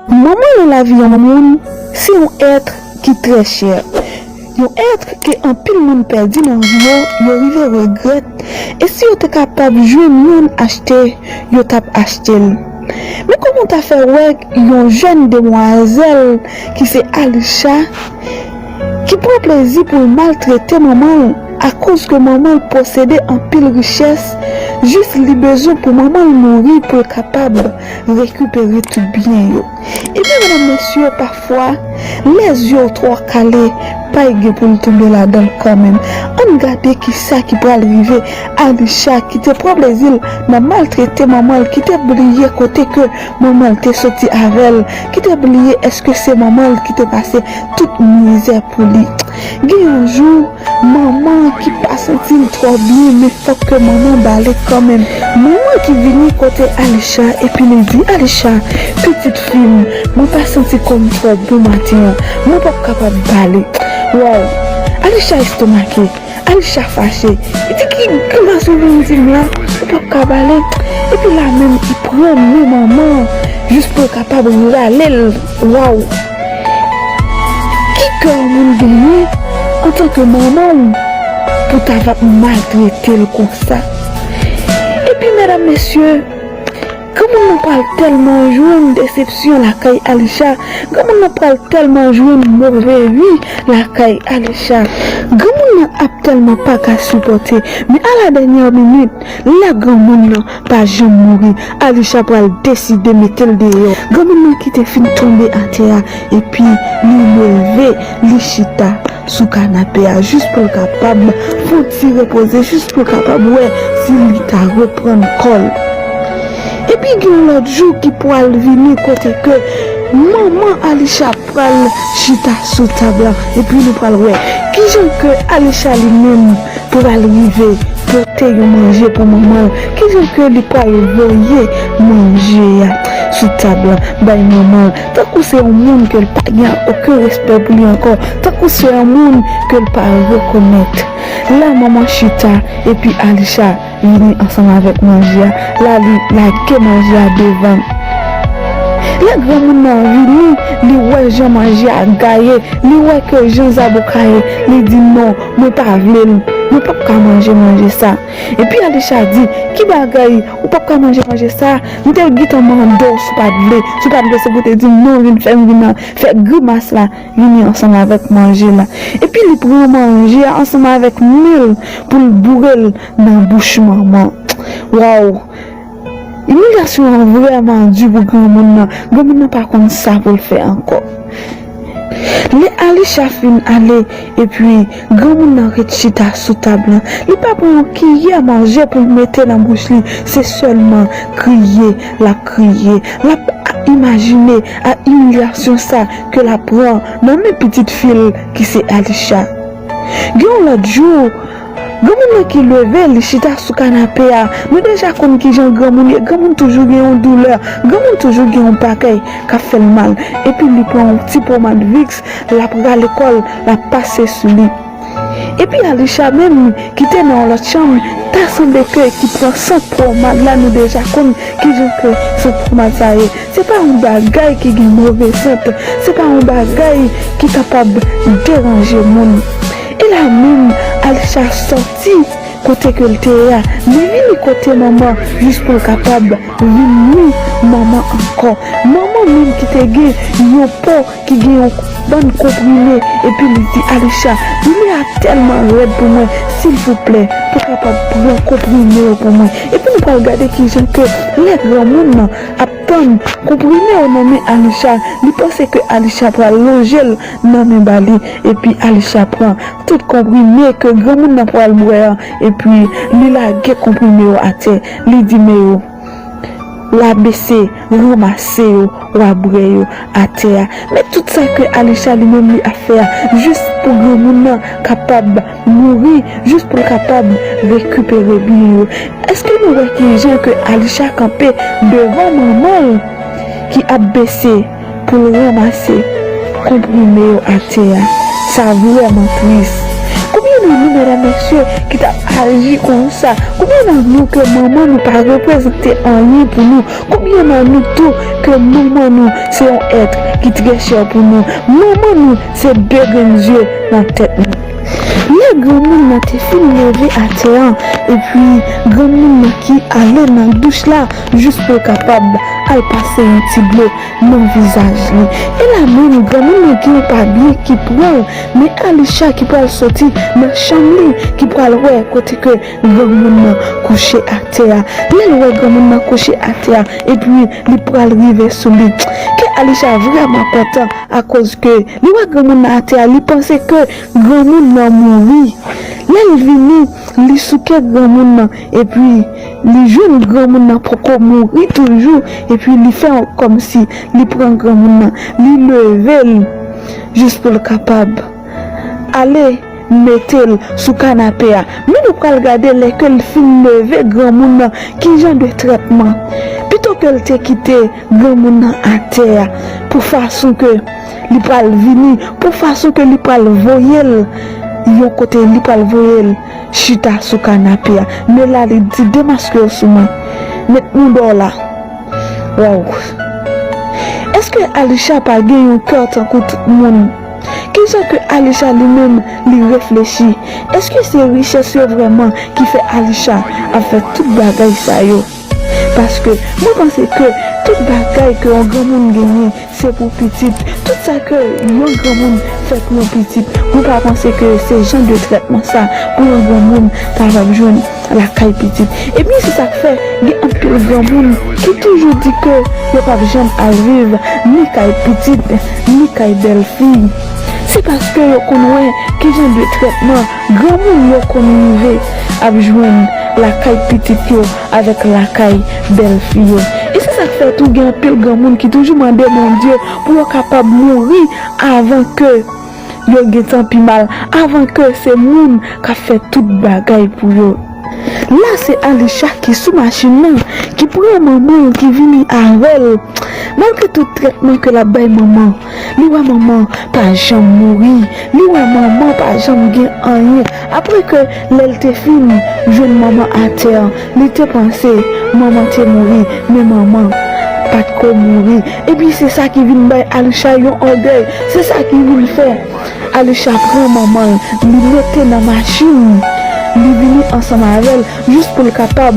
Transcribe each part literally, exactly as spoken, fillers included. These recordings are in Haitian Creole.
Manman nan lavi yon moun, se yon èt ki trè chè. Yon èt ke anpil moun pèdi nan vi yo, yo rive regrèt. E si yo te kapab jwenn youn achte, yo t ap achte l. Men kòman w ta fè wè yon jèn demwazèl ki se Alisha, ki pran plezi pou l maltrete manman l akoz ke manman l posede anpil richès, jis li bezwen pou manman l mouri pou l kapab rekipere tout byen yo. Ebyen, medam, mesye, pafwa, lè zye w twò kale, pay gen pou l tonbe ladan l kanmenm. Ann gade kisa ki pral rive Alisha, ki te pran plezi l nan maltrete manman l, ki te bliye kote ke manman l te soti avè l, ki te bliye èske se manman l ki te pase tout mizè pou li. Gen yon jou, manman ki pa santi l twò byen, men fòk ke manman ba li kanmenm. Manman ki vini kote Alisha epi li di, Alisha, pitit fi m, mwen pa santi kò m twò bon maten an. Mwen p ap kapab ba li. Waw! Alisha estomake. Alisha fache. Li di, ki grimas ou vin di m la? Ou p ap ka ba li. Epi la menm, li pran men manman an jis pou l kapab rale l. Waw! Ki kè yon moun genyen antanke manman w pou ta va maltrete l konsa? Epi, medam, mesye, granmoun nan pral tèlman jwenn desepsyon lakay Alisha, granmoun nan pral tèlman jwenn move vi lakay Alisha. Granmoun nan ap tèlman pa ka sipòte, men a la dènyè minit, lè granmoun nan pa janm mouri, Alisha pral deside mete l deyò. Granmoun nan ki te fin tonbe atè a, epi li leve, li chita sou kanape a, jis pou l kapab fon ti repoze, jis pou l kapab wè si li ta reprann kò l. Epi gen yon lòt jou ki pral vini kote ke manman Alisha pral chita sou tab la, epi nou pral wè kijan ke Alisha li menm pral rive pote yon manje pou manman l, kijan ke li pral voye manje a sou tab la bay manman l, tankou se yon moun ke l pa gen okenn respè pou li ankò, tankou se yon moun ke l pa rekonèt. La manman chita, epi Alisha vini ansanm avèk manje a. La li lage manje a devan l. Lè granmoun nan vini, li wè jan manje a gaye, li wè ke jan zaboka ye, li di, non, mwen pa vle l, mwen p ap ka manje manje sa. Epi Alisha di, ki bagay, ou p ap ka manje manje sa? M te gentan mande w si w pa t vle, si w pa t vle se pou w te di m non, vin fè m vin fè grimas la, vini ansanm avèk manje la. Epi li pran manje a ansanm avèk men l pou l boure l nan bouch manman. Waw! Imilyasyon an vrèman di pou granmoun nan. Granmoun nan pa konn sa pou l fè ankò. Lè Alisha fin ale, epi granmoun nan ret chita sou tab lan, li pa pran yon kiyè manje pou l mete nan bouch li, se sèlman kriye l ap kriye. L ap imajine a imilyasyon sa ke l ap pran nan men pitit fi l ki se Alisha. Gen yon lòt jou, granmoun nan ki leve, li chita sou kanape a. Nou deja konn kijan granmoun ye. Granmoun toujou gen yon doulè. Granmoun toujou gen yon bagay k ap fè l mal. Epi li pran yon ti pomad Vicks, l ap rale kò l, l ap pase sou li. Epi Alisha menm, ki te nan yon lòt chanm, ta sanble ke ki pran sant pomad la, nou deja konn kijan ke sant pomad sa ye. Se pa yon bagay ki gen move sant. Se pa yon bagay ki kapab deranje moun. E la menm, Alisha sòti kote ke l te ye a, li vini kote manman jis pou l kapab vin nwi manman ankò. Manman menm ki te gen yon po ki gen yon bann konprime, epi li di, Alisha, doulè a tèlman rèd pou mwen, silvouplè, ou kapab pran konprime yo pou mwen. Epi nou pral gade kijan ke lè granmoun nan ap tann konprime yo nan men Alisha, li panse ke Alisha pral lonje l nan men ba li, epi Alisha pran tout konprime ke granmoun nan pral bwè an, epi li lage konprime yo atè, li di, men yo, w a bese, ranmase yo, w a bwè yo atè a. Men tout sa ke Alisha li menm li ap fè a, jis pou granmoun nan kapab mouri, jis pou l kapab rekipere byen yo. Èske nou wè kijan ke Alisha kanpe devan manman l ki ap bese pou l ranmase konprime yo atè a? Sa vrèman tris. Konbyen Konbyen nan nou, medam, mesye, ki t ap aji konsa? Konbyen nan nou ke manman nou pa reprezante anyen pou nou? Konbyen nan nou tou ke manman nou se yon èt ki trè chè pou nou? Manman nou se de grenn zye nan tèt nou. Lè granmoun nan te fin leve atè a, epi granmoun nan ki ale nan douch la jis pou l kapab al pase yon ti dlo nan vizaj li. E la menm, granmoun nan gen yon pabyen ki pran l, men Alisha ki pral soti nan chanm li, ki pral wè kote ke granmoun nan kouche atè a. Lè l wè granmoun nan kouche atè a, epi li pral rive sou li. Kè Alisha vrèman kontan akoz ke li wè granmoun nan atè a, li panse ke granmoun nan mouri. Lè l vini, li sou kè granmoun nan, epi li jwenn granmoun nan poko mouri toujou, epi li fè kòmsi li pran granmoun nan, li leve l jis pou l kapab ale mete l sou kanape a. Men nou pral gade lè ke l fin leve granmoun nan, ki jan de trètman. Pito ke l te kite granmoun nan atè a, pou fason ke li pral vini, pou fason ke li pral voye l yon kote, li pral voye l chita sou kanape a. Men la, li di, demaske w sou mwen. Met mouda w la. Waw. Èske Alisha pa gen yon kè tankou tout moun? Kijan ke Alisha li menm li reflechi? Èske se richès yo vrèman ki fè Alisha ap fè tout bagay sa yo? Paske mwen panse ke tout bagay ke yon granmoun genyen, se pou pitit. Tout sa ke yon granmoun fè pou yon pitit, mwen pa panse ke se jan de trètman sa pou yon granmoun kapab jwenn lakay pitit. Epi se sa k fè gen anpil granmoun ki toujou di ke yo p ap janm al viv ni kay pitit, ni kay bèlfi. Se paske yo konn wè ki jan de trètman granmoun yo konn rive ap jwenn lakay pitit yo avèk lakay bèlfi yo. E se sa k fè tou gen anpil granmoun ki toujou mande Bondye pou yo kapab mouri avan ke yo gentan pi mal, avan ke se moun k ap fè tout bagay pou yo. La se Alisha ki sou machin nan, ki pran manman l, ki vini avè l. Malgre tout trètman ke l ap bay manman, li wè manman pa janm mouri, li wè manman pa janm gen anyen. Apre ke lè l te fin jwenn manman atè a, li te panse manman te mouri, men manman pa t ko mouri. Epi se sa ki vin bay Alisha yon ògèy, se sa ki vin fè Alisha pran manman l, li mete nan machin, li vini ansanm avè l, jis pou l kapab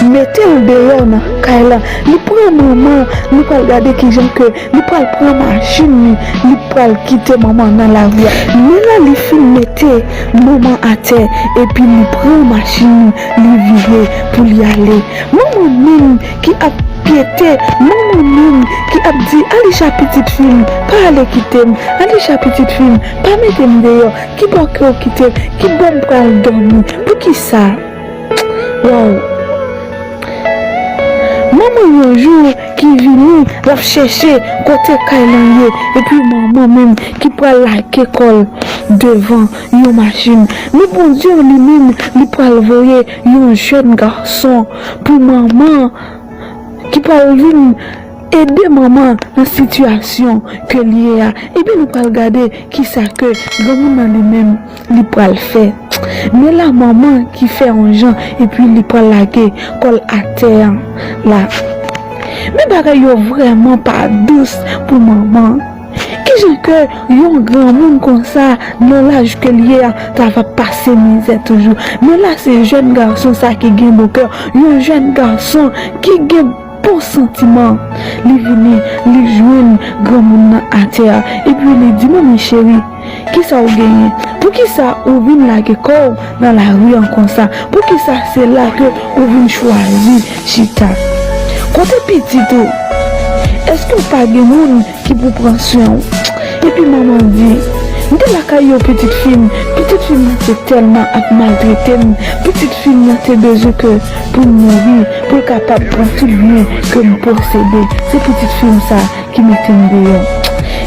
mete l deyò nan kay la. Li pran manman, nou pral gade kijan ke li pral pran machin li, li pral kite manman nan lari a. Men lè li fin mete manman atè, epi li pran machin li, li vire pou li ale. Manman menm ki ap pyete, manman menm ki ap di, Alisha pitit fi m, pa ale kite m, Alisha pitit fi m, pa mete m deyò, kibò ke w kite m, kibò m pral dòmi, poukisa? Waw. Manman yon jou ki vini, l ap chèche kote kay lan ye, epi manman menm ki pral lage kò l devan yon machin. Men Bondye li menm, li pral voye yon jèn gason pou manman ki pral vin ede manman nan sitiyasyon ke l ye a. Epi nou pral gade kisa ke granmoun nan li menm li pral fè. Men la manman ki fè yon jan epi li pral lage kò l atè a la. Men bagay yo vrèman pa dous pou manman. Kijan ke yon granmoun konsa nan laj ke l ye a ta va pase mizè toujou? Men la se jèn gason sa ki gen bon kè, yon jèn gason ki gen bon santiman. Li vini, li jwenn granmoun nan atè a, epi li di, manmi cheri, kisa w genyen? Poukisa ou vin lage kò w nan lari an konsa? Poukisa se la ke ou vin chwazi chita? Kote pitit ou? Èske w pa gen moun ki pou pran swen w? Epi manman di, m te lakay yo pitit fi m, pitit fi m nan te tèlman ap maltrete m, pitit fi m nan te bezwen ke pou m mouri, pou l kapab pran tout byen ke m posede. Se pitit fi m sa ki mete m deyò.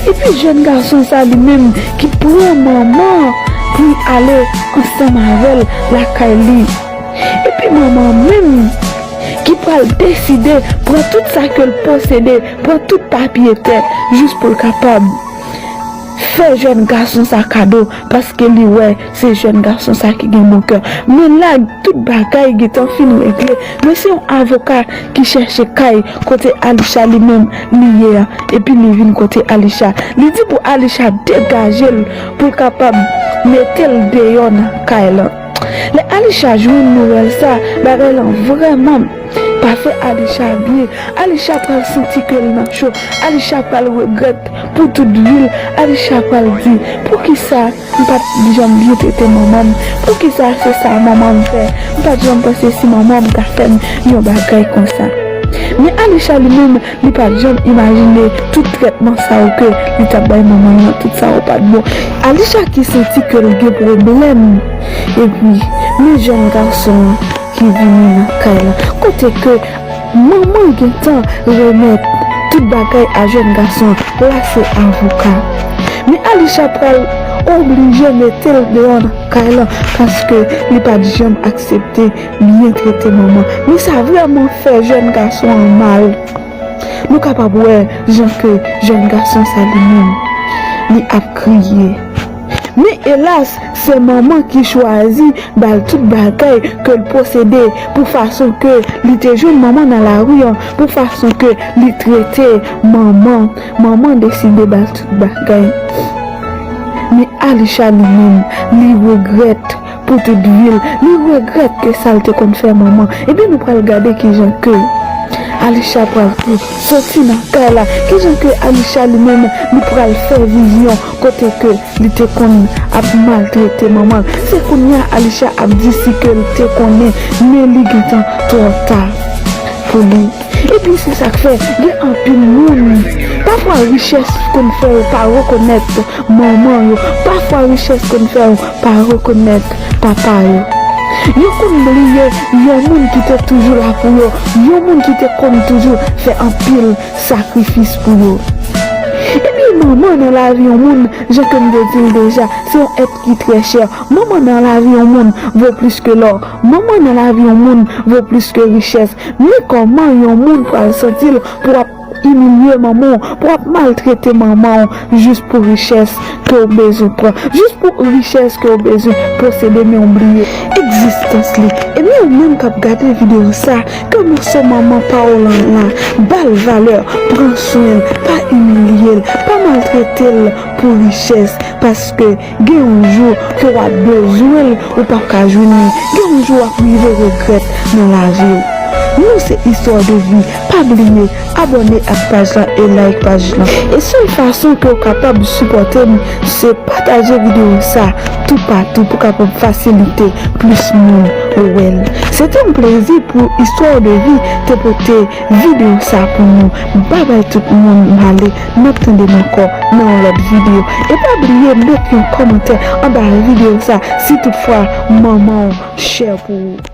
Epi jèn gason sa li menm ki pran manman pou l ale ansanm avè l lakay li. Epi manman menm ki pral deside pran tout sa ke l posede, pran tout papye tè, jis pou l kapab fè jèn gason sa kado, paske li wè se jèn gason sa ki gen bon kè. Men la, tout bagay gentan fin regle. Men se yon avoka ki chèche kay kote Alisha li menm li ye a. Epi li vin kote Alisha. Li di pou Alisha degaje l pou l kapab mete l deyò nan kay lan. Lè Alisha jwenn nouvèl sa, bagay lan vrèman pa fè Alisha byen. Alisha pral santi ke l nan cho. Alisha pral regrèt pou tout vi l. Alisha pral di, poukisa m pa t janm byen trete manman m? Poukisa se sa manman m fè? M pa t janm panse si manman m ta fè m yon bagay konsa. Men Alisha li menm, li pa t janm imajine tout trètman sa yo ke li t ap bay manman l lan, tout sa yo pa t bon. Alisha ki santi ke l gen pwoblèm. Epi, men jèn gason an ki vini nan kay lan. Kote ke manman gentan remèt tout bagay a jèn gason an, la se avoka. Men Alisha pral oblije mete l deyò nan kay lan, paske li pa t janm aksepte byen trete manman. Men sa vrèman fè jèn gason an mal. Nou kapab wè jan ke jèn gason sa li menm, li ap kriye. Men elas, se manman ki chwazi ba l tout bagay ke l posede, pou fason ke li te jwenn manman nan lari an, pou fason ke li trete manman. Manman deside ba l tout bagay. Men Alisha li menm, li regrèt pou tout vi l. Li regrèt ke sa l te konn fè manman. Ebyen, nou pral gade kijan ke Alisha pral tou soti nan kay la. Kijan ke Alisha li menm, li pral fè vizyon kote ke li te konn ap maltrete manman l. Se kounye a Alisha ap di si ke l te konnen, men li gentan twò ta pou li. Epi se sa k fè, gen anpil moun, pafwa richès konn fè yo pa rekonèt manman yo, pafwa richès konn fè yo pa rekonèt papa yo. Yo konn bliye yon moun ki te toujou la pou yo, yon moun ki te konn toujou fè anpil sakrifis pou yo. Epi manman nan lavi yon moun, jan ke m te di l deja, se yon èt ki trè chè. Manman nan lavi yon moun vo plis ke lò. Manman nan lavi yon moun vo plis ke richès. Men kòman yon moun pral santi l pou ap imilye manman w, pou ap maltrete manman w jis pou richès ke w bezwen pran, jis pou richès ke w bezwen posede, men w bliye egzistans li. Ebyen, ou menm k ap gade videyo sa, ke moso manman pa w lan la, ba l valè, pran swen l, pa imilye l, pa maltrete l pou richès, paske gen yon jou ke w ap bezwen l, ou p ap ka jwenn li. Gen yon jou w ap rive regrèt nan lavi w. Nou se Istwa de Vi. Pa bliye abòne ak paj la e like paj la. E sèl fason ke w kapab sipòte m, se pataje videyo sa toupatou pou kapab fasilite plis moun wè l. Se te yon plezi pou Istwa de Vi te pote videyo sa pou nou. Babay tout moun, m ale, n ap tande m ankò nan yon lòt videyo. E pa bliye met yon kòmantè anba videyo sa si toutfwa manman w chè pou ou.